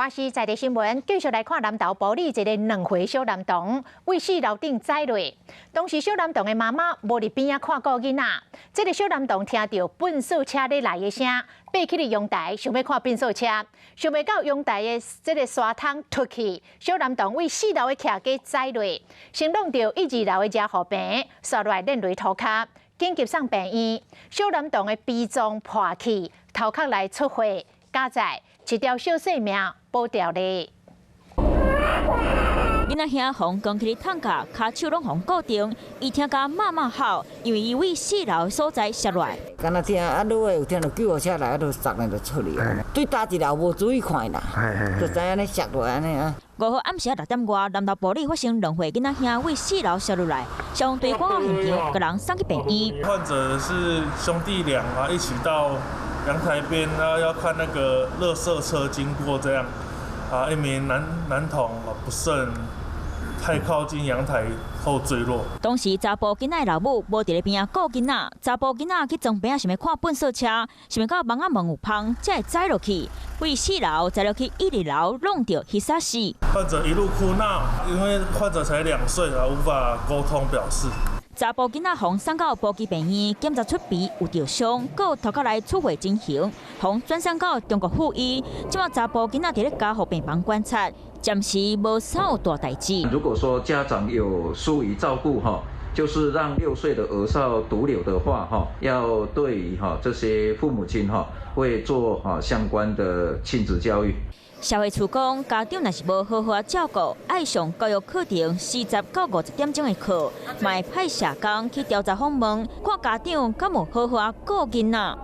華視在地新聞繼續來看南投埔里一個2歲小男童對四樓頂栽落，當時小男童的媽媽無佇邊仔看顧囡仔，這個小男童聽著糞掃車咧來的聲，爬起佇陽台想欲看糞掃車，想袂到陽台的這個紗窗脫去，小男童對四樓的徛架栽落，先挵著一二樓的遮護棚，紲落來練雷塗跤，緊急送病院，小男童的脾臟破去，頭殼內出血，佳哉一條小細命保牢咧。囡仔兄予扛起咧桶架，跤手攏予固定，伊聽共媽媽吼，因為伊對四樓所在摔落來。敢若聽啊，落有聽著救護車來，啊，就捒咧就出去啊。對搭一樓無注意看啦，就知按呢摔落按呢啊。5號暗時6點外，南投埔里發生2歲囡仔兄對四樓摔落來，消防隊趕到現場，共人送去病院。患者是兄弟倆啊，一起到陽台邊啊，要看那個垃圾車經過，這樣啊，一名男童不慎太靠近陽台後墜落。當時查埔囡仔老母無佇咧邊仔顧囡仔，查埔囡仔去床邊仔想欲看糞掃車，想袂到網仔門有縫，才會栽落去，對四樓栽落去一二樓，挵著彼煞死。患者一路哭鬧，因為患者才2歲啊，無法溝通表示。查埔囡仔予送到埔基病院，檢查出鼻有著傷，閣頭殼內出血情形，予轉送到中國附醫。這馬查埔囡仔佇咧加護病房觀察，暫時無啥有大代誌。如果說家長有疏於照顧，哈，就是讓6歲的兒少獨留的話，哈，要對於哈這些父母親，哈，會做哈相關的親子教育。社會處講，家長若是無好好照顧，愛上教育課程40到50點鐘的課，嘛會派社工去調查訪問，看家長敢有好好顧囡仔。